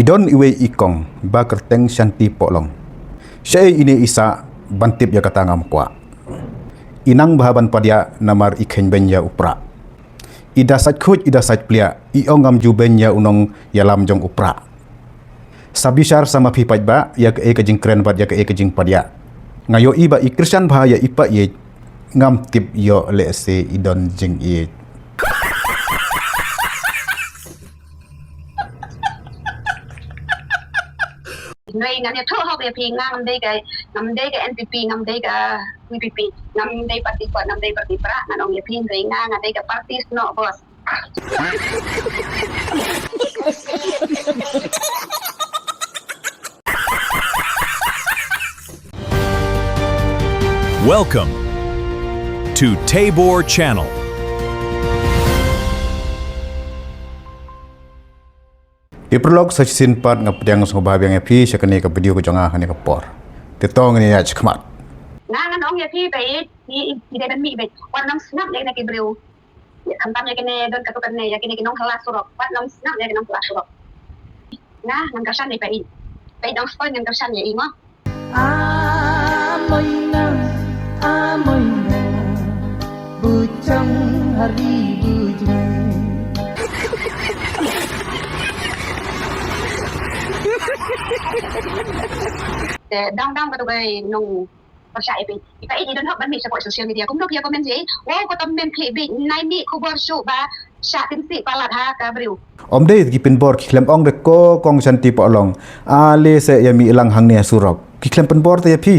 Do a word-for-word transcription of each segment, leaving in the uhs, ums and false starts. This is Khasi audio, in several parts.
I don iwei i kong ba kyrteng Shanti Pohlong. Shaei ine i sah ban tip ïa kata ngam kwah. I nang bha ban padiah namar i khein beiñ ïa u Prah. I da sait khuid, i da sait pliah, i ong ngam ju beiñ ïa u nongïalam jong u Prah. Sa bishar sa ma phi paidbah ïa kaei ka jingkren bad ïa kaei ka jingpadiah. Nga ïohi ba i kyrshan bha ïa i paid, ngam tip ïoh lehse i don jingïeit. Hynrei ngan ïathuh hok ïa phi, nga ngam dei ka, ngam dei ka N P P, ngam dei ka V P P, ngam dei party kwah, ngam dei party Prah, ngan ong ïa phi, hynrei nga, nga dei ka party snoh, boss. Welcome to Tabor Channel. Ki paralok, sa shisien pat nga pdiang sngewbha biang ïa phi sha kane ka video ka jong nga ha kane ka por. Te to ngin ïa ïaid shakhmat. Nga ngan ong ïa phi ba i, i, i dei ban mih beit. Wat nang sngap ïa kine ki briew. Ïa, khamtam ïa kine don katto katne, ïa kine ki nonghylla surok. Wat nang sngap ïa ki nonghylla surok. Nga ngan kyrshan ïa phi. Phi dang sngewthuh ngan kyrshan ïa i mo. Amoina, amoina, bujang hari bujang. Te dang dang katto kai nong pyrshah ïa phi. Ïa phi i don hok ban mih shapoh social media. Kumno phi ïa comment ïa i? Wow, ko tom mem phi bit nai mih khubor shuh ba shah tin si palat ha ka briew. Ym dei ki pynbor, ki khlem ong de ko kong Shanti Pohlong. Ale se ïa mih lang hangne ha surok. Ki khlem pynbor te ïa phi.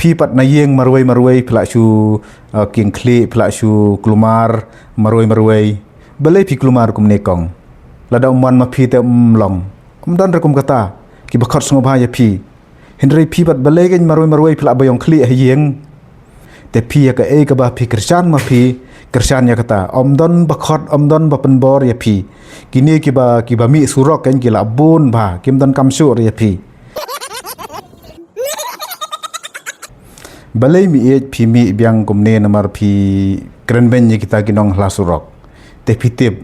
Phi pat na ïing marwei marwei phi lah shu, uh, kieng khlieh, phi lah shu kulmar marwei marwei. Balei phi kulmar kumne kong? Lada ym wan ma phi te ym long. Ym don re kum kata kiba khot sngewbha ïa phi. Hynrei phi pat balei kein marwei marwei phi lah ba ïeng khlieh ha ïing. Te phi ïa kaei kaba phi kyrshan ma phi, kyrshan ïa kata. Ym don ba khot, ym don ba pynbor ïa phi. Kine kiba, kiba mih surok kein ki lah bun bha, kim don kam shuh re ïa phi. Balei mih ïeit phi mih biang kumne namar phi kren beiñ ïa kita ki nonghylla surok. Te phi tip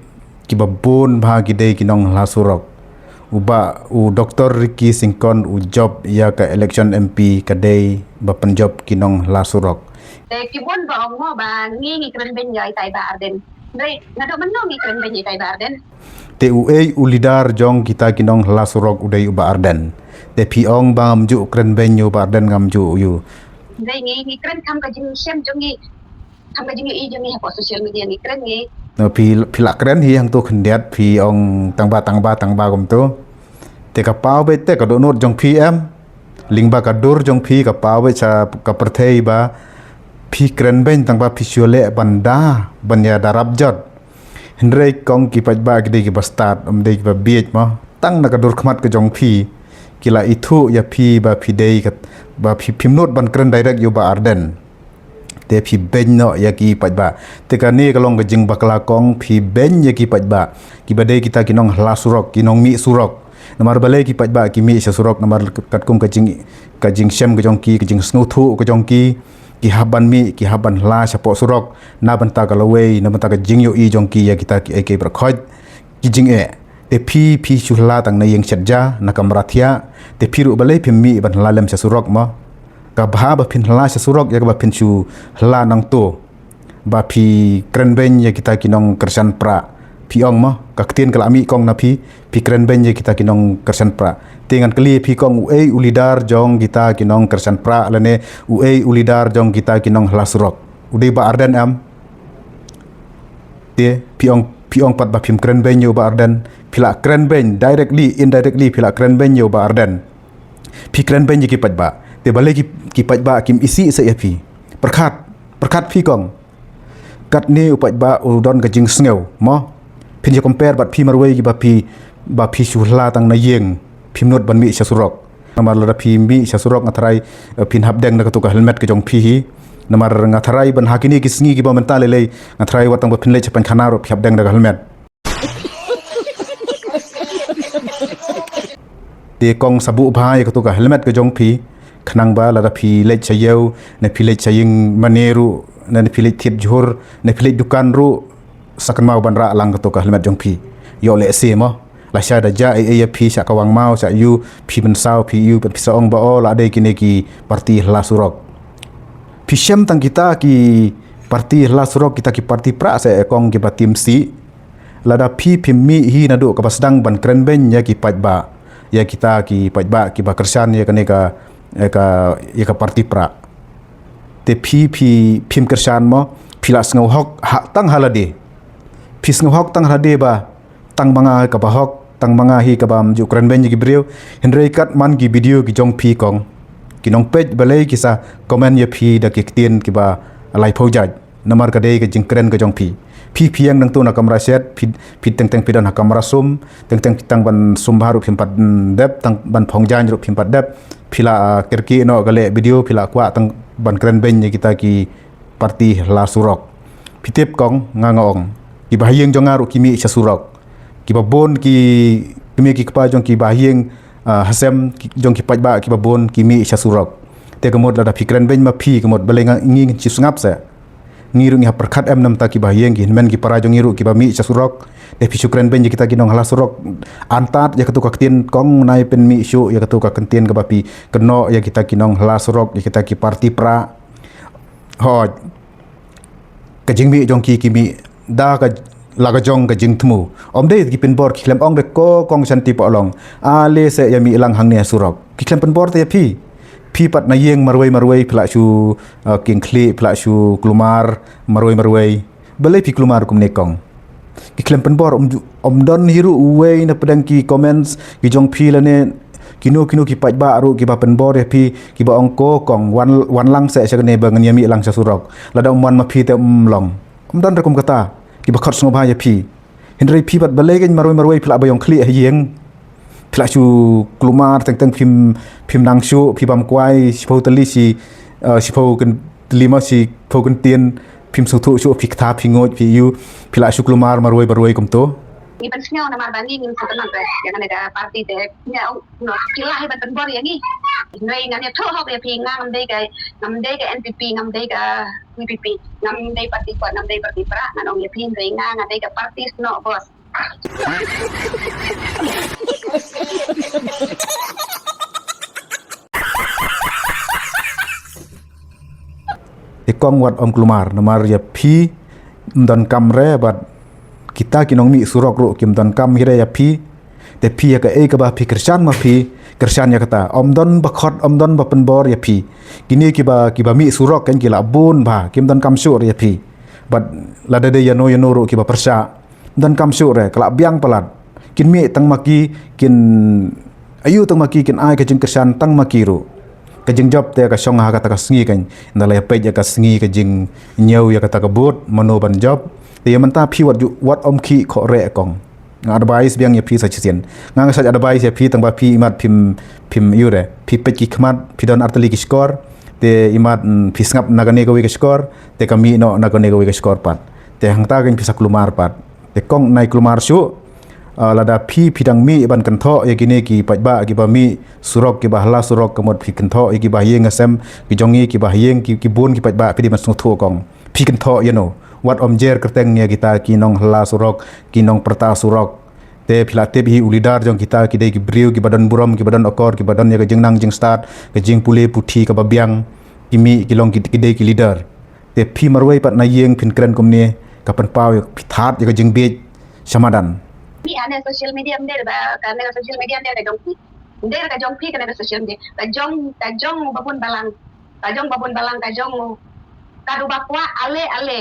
kiba bun bha ki dei ki nonghylla surok. U bah u Doktor Ricky Syngkon u jop ïa ka election M P ka dei ba pynjop ki nonghylla surok. Te ki bun ba ong mo ba ngi ngi kren beiñ ïa ita i bah Ardent. Hynrei naduh mynno ngi kren beiñ ïa ita i bah Ardent? Te uei u leader jong kita ki nonghylla surok u dei u bah Ardent. Te phi ong ba ngam ju kren beiñ ïa u bah Ardent, ngam ju ïa u. Hynrei ngi ngi kren kham ka jingshem jong ngi. Kham ka jingïohi jong ngi hapoh social media ngi kren ngi. No, phi, phi lah kren hi hangto khyndiat, phi ong tangba, tangba, tangba kumto. Te ka paw beit te ka dohnud jong phi em. Lyngba ka dur jong phi ka paw beit sha ka pyrthei ba phi kren beiñ tangba phi shu leh ban da, ban ïa da rap jot. Hynrei kong ki paidbah ki dei kiba stad, ym dei kiba bieit mo. Tang na ka dur khmat ka jong phi ki la ithuh ïa phi ba phi dei kat, ba phi phim nud ban kren direct ïa u bah Ardent. Te phi beiñ noh ïa ki paidbah. Te kane ka long ka jingbakla kong, phi beiñ ïa ki paidbah. Kiba dei kita ki nonghylla surok, ki nongmih surok. Namar balei ki paidbah ki mih sha surok, namar katkum ka jing, ka jingshem ka jong ki, ka jingsngewthuh ka jong ki. Ki hap ban mih, ki hap ban hylla shapoh surok. Na bynta ka lawei, na bynta ka jingïohi jong ki ïa kita kiei kiei baroh khoit ki jingeh. Te phi, phi shu hylla tang na ïing shet ja, na kamra thiah. Te phi ruh balei phim mih ban hylla lem sha surok mo? Ka bha ba phin hylla sha surok ïa kaba phin shu hylla nangto. Ba phi kren beiñ ïa kita ki nongkyrshan Prah. Phi ong mo, ka ktien ka la mih kong na phi, phi kren beiñ ïa kita ki nongkyrshan Prah. Te ngan kylli ïa phi kong, uei u leader jong kita ki nongkyrshan Prah lane uei u leader jong kita ki nonghylla surok? U dei bah Ardent em? Te phi ong, phi ong pat ba phim kren beiñ ïa u bah Ardent. Phi lah kren beiñ directly, indirectly phi lah kren beiñ ïa u bah Ardent. Phi kren beiñ ïa ki paidbah. Te balei ki, ki paidbah kim isih seh ïa phi? Pyrkhat, pyrkhat phi kong. Katne u paidbah u don ka jingsngew mo. Phin ïa compare bad phi marwei kiba phi, ba phi shu hylla tang na ïing, phim nud ban mih sha surok. Namar lada phi mih sha surok nga tharai, eh, phin hap deng da kato ka helmet ka jong phi hi. Namar nga tharai ban ha kine ki sngi kiba mynta lei lei, nga tharai wat tang ba phin leit sha pynkhana ruh phi hap deng da ka helmet. Te kong sa buh bha ïa kato ka helmet ka jong phi, khnang ba lada phi leit sha ïew, ne phi leit sha ïing mane ruh, ne phi leit thied jhur, ne phi leit dukan ruh, sa kynmaw ban rah lang kato ka helmet jong phi. Ïoh lehse mo. Lashai da jia ei ei ïa phi sha ka wang maw, sha ïu, phi mynsaw, phi ïu, phi sa ong ba o la dei kine ki parti hla surok. Phi shem tang kita ki parti hla surok, kita ki parti pra, sa e kong, kiba tim sih. Lada phi phim mih hi naduh kaba sdang ban kren beiñ ïa ki paidbah, ïa kita ki paidbah kiba kyrshan ïa kane ka, ïa ka, ïa ka parti pra. Te phi, phi phim kyrshan mo, phi la sngew hok ha tang ha lade. Phi sngew hok tang ha lade ba tang ma nga kaba hok, tang ma nga hi kaba ym ju kren beiñ ïa ki briew. Hynrei kat man ki video ki jong phi kong, ki nongpeit balei ki sa comment ïa phi da ki ktien kiba laiphew jait. Namar ka dei ka jingkren ka jong phi. Phi, phi ïeng nangtu na kamra shet, phi, phi teng teng phi don ha kamra sum, teng teng phi tang ban sum bha ruh phim pat, mm, dep, tang ban phong jaiñ ruh phim pat dep. Phi la, ah, kyrkieh noh ka leh video, phi la kwah tang ban kren beiñ ïa kita ki parti hla surok. Phi tip kong, nga nga ong, kiba ha ïing jong nga ruh ki mih sha surok. Kiba bun ki kmie ki kpa jong kiba ha ïing, ah, ha sem ki, jong ki paidbah kiba bun ki mih sha surok. Te ka mut lada phi kren beiñ ma phi, ka mut balei nga, ngi ngin shu sngap seh. Ngi ruh ngi hap pyrkhat em, namar ta kiba ha ïing, ki hynmen ki para jong ngi ruh kiba mih sha surok. Te phi shu kren beiñ ïa kita ki nonghla surok. Antad ïa kato ka ktien kong, nai pynmih shuh ïa kato ka ktien kaba phi kynnoh ïa kita ki nonghla surok, ïa kita ki parti pra. Hooid. Ka jingmih jong ki, ki mih da ka, la ka jong ka jingthmu. Ym dei ki pynbor, ki khlem ong de ko kong Shanti Pahlong, ale seh ïa mih lang hangne ha surok. Ki khlem pynbor te ïa phi. Phi pat na ïing marwei marwei phi la shu, uh, kyngkhlieh, phi la shu kulmar marwei marwei. Balei phi kulmar kumne kong? Ki khlem pynbor, ym ju, ym don hi ruh uwei na pdeng ki comments ki jong phi lane kino kino ki paidbah ruh kiba pynbor ïa phi, kiba ong ko kong, wan, wan lang seh sha kane ba ngan ïa mih lang sha surok. Lada ym wan ma phi te ym long. Ym don rukom kata. Kiba khot sngewbha ïa phi. Hynrei phi pat balei kein marwei marwei phi la ba ïong khlieh ha ïing. Phi la shu kulmar teng teng phim, phim nang shuh, phi bam kwai shiphew tylli shi, eh, shiphew kyn-, tylli ma shiphew kyntien, phim sngewthuh shuh, phi ktha, phi nguid, phi ïu, phi la shu kulmar marwei marwei kumto. Ngi pynsngew namar ba ngi ngim sngewtynnat ïa kane ka parti te. Ngi ong, no, phi lah hi ban pynbor ïa ngi. Hynrei ngan ïathuh hok ïa phi, nga ngam dei ka, ngam dei ka N P P, ngam dei ka V P P, ngam dei parti kwah, ngam dei parti pra, ngan ong ïa phi, hynrei nga, nga dei ka parti snoh bos. Te kong wat ym kulmar, namar ïa phi ym donkam re, bad kita ki nongmih surok ruh kim donkam hi re ïa phi. Te phi ïa kaei kaba phi kyrshan ma phi, kyrshan ïa kata. Ym don ba khot, ym don ba pynbor ïa phi. Kine kiba, kiba mih surok kan ki la bun bha, kim donkam shuh re ïa phi. Bad lada dei ïano ïano ruh kiba pyrshah, donkam shuh re, ka la biang palat. Kin mih tang ma ki, kin ïu tang ma ki, kin ai ka jingkyrshan tang ma ki ruh. Ka jingjop te ka shong ha kata ka sngi kan. Ynda la ïa peit ïa ka sngi ka jingñiew ïa kata ka vote, mano ban jop. Te ïa mynta phi wat ju, wat ym khih khoh re kong. Nga advice biang ïa phi sa shisien. Nga nga sa advice ïa phi tang ba phi imat phim, phim ïu re. Phi peit ki khmat, phi don artylli ki shkor. Te imat, mm, phi sngap na kane kawei ka shkor. Te ka mih noh na kane kawei ka shkor pat. Te hangta kan phi sa kulmar pat. Te kong nai kulmar shuh, ah, lada phi, phi dang mih ban kynthoh ïa kine ki paidbah kiba mih surok, kiba hla surok, ka mut phi kynthoh ïa kiba ha ïing ha sem ki jong ngi, kiba ha ïing, ki, ki bun ki paidbah, phi dei ban sngewthuh kong. Phi kynthoh ïano, wat ym jer kyrteng ïa kita ki nonghla surok, ki nongpyrta surok. Te phi la tip hi u leader jong kita ki dei ki briew kiba don burom, kiba don akor, kiba don ïa ka jingnang jingstad, ka jingpule puthi kaba biang, ki mih ki long ki, ki dei ki leader. Te phi marwei pat na ïing phin kren kumne, ka pynpaw ïa phi, that ïa ka jingbieit sha madan. Phi, ane social media ym dei ba, kane ka social media ym dei ka jong phi. Ym dei ka jong phi kane ka social media. Ka jong, ka jong u Babun Balang. Ka jong u Babun Balang, ka jong u. Kadu ba kwah ale ale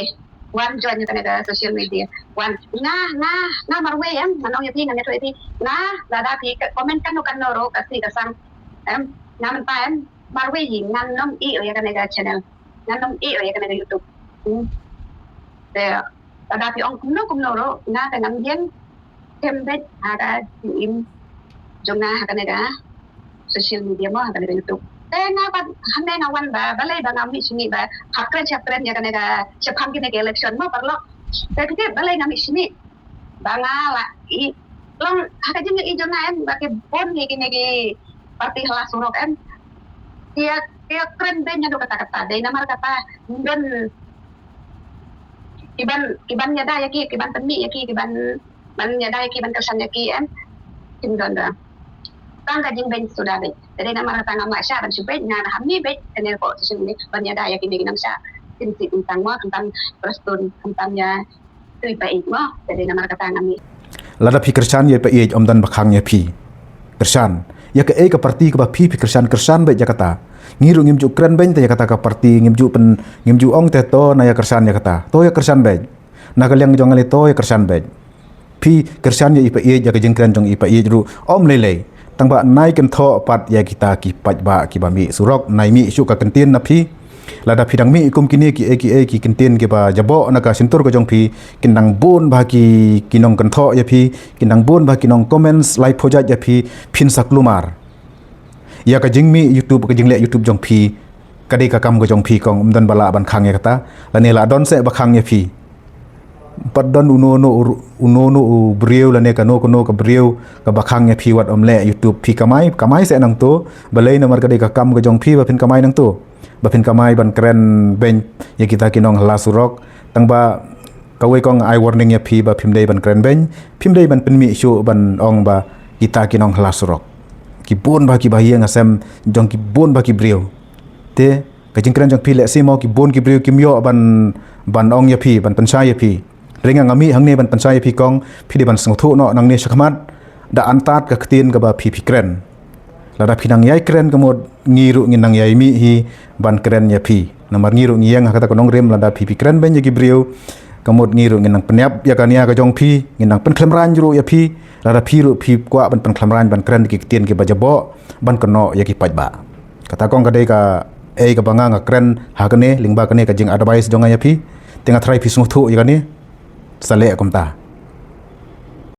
wan join ïa kane ka social media. Wan, nga, nga, nga marwei em, ngan ong ïa phi, ngan ïathuh ïa phi. Nga, lada phi ka comment kano kano ruh, ka sih ka sang. Em, nga mynta em, marwei hi, ngan ym ïeh ïa kane ka channel. Ngan ym ïeh ïa kane ka YouTube. Hmm. Te lada phi ong kumno kumno ruh, nga te ngam ïeng, kem beit ha ka jingim jong nga ha kane ka social media mo, ha kane ka YouTube. Te nga pat hangne nga wan ba, balei ba nga mih shane ba hap kren, hap kren ïa kane ka shaphang kine ki election mo paralok. Te phi tip balei nga mih shane. Ba nga la i long ha ka jingïohi jong nga em, ba ki bun hi kine ki parti hla surok em. Ki ïa, ki ïa kren beiñ haduh katta katta. Dei namar kata ym don, Ki ban, ki ban ïada ïa ki, ki ban pynmih ïa ki, ki ban, ban ïada ïa ki, ban kyrshan ïa ki, em. Kim don da. Tang ka jingbeiñ suda beit. Te dei namar kata ngam lah shah ban shu beit, nga da ham mih beit, te ne ko shu mih ban ïada ïa kine ki nongshah. Kim sih kim tang mo, khamtam Prestone, khamtam ïa tu i pa ïeit mo, te dei namar kata ngam mih. Lada phi kyrshan ïa i pa ïeit, ym don ba khang ïa phi. Kyrshan ïa kaei ka party kaba phi, phi kyrshan, kyrshan beit ïa kata. Ngi ruh ngim ju kren beiñ te ïa kata ka party, ngim ju pyn, ngim ju ong te to na ïa kyrshan ïa kata. To ïa kyrshan beit. Na ka liang jong nga lei to ïa kyrshan beit. Phi kyrshan ïa i pa ïeit, ïa ka jingkren jong i pa ïeit ruh ym lei lei. Tang ba nai kynthoh pat ïa kita ki paidbah kiba mih surok, nai mih shuh ka kyntien na phi. Lada phi dang mih kum kine kiei kiei ki kyntien kiba jaboh na ka shyntur ka jong phi, kin dang bun bha ki, ki nongkynthoh ïa phi, kin dang bun bha ki nong comments lai phojait ïa phi, phin sa kulmar. Ïa ka jingmih YouTube, ka jingleh YouTube jong phi, ka dei ka kam ka jong phi kong, ym don ba lah ban khang ïa kata. Lane lah don seh ba khang ïa phi. Pat don uno uno u, uno uno u briew lane kano kano ka briew kaba khang ïa phi wat ym leh YouTube. Phi kamai, kamai seh nangto. Balei? Namar ka dei ka kam ka jong phi ba phin kamai nangto, ba phin kamai ban kren beiñ ïa kita ki nonghylla surok. Tang ba kawei kong ai warning ïa phi ba phim dei ban kren beiñ, phim dei ban pynmih shuh ban ong ba kita ki nonghylla surok. Ki bun bha kiba ha ïing ha sem jong ki bun bha ki briew. Te ka jingkren jong phi lehse mo ki bun ki briew kim ïoh ban, ban ong ïa phi, ban pynshai ïa phi. Hynrei nga mih hangne ban pynshai ïa phi kong, phi dei ban sngewthuh noh nangne shakhmat, da antad ka ktien kaba phi, phi kren. Lada phi nang ïai kren ka mut ngi ruh ngin nang ïai mih hi ban kren ïa phi. Namar ngi ruh ngi ïeng ha kata ka nongrim, lada phi, phi kren beiñ ïa ki briew, ka mut ngi ruh ngin nang pynïap ïa ka nia ka jong phi, ngin nang pynkhlem raiñ ruh ïa phi. Lada phi ruh phi kwah ban pynkhlem raiñ ban kren ki ktien kiba jaboh ban kynnoh ïa ki paidbah. Kata kong ka dei kaei kaba nga, nga kren ha kane, lyngba kane ka jing advice jong nga ïa phi. Te nga tharai phi sngewthuh ïa kane. Sa leh kumta.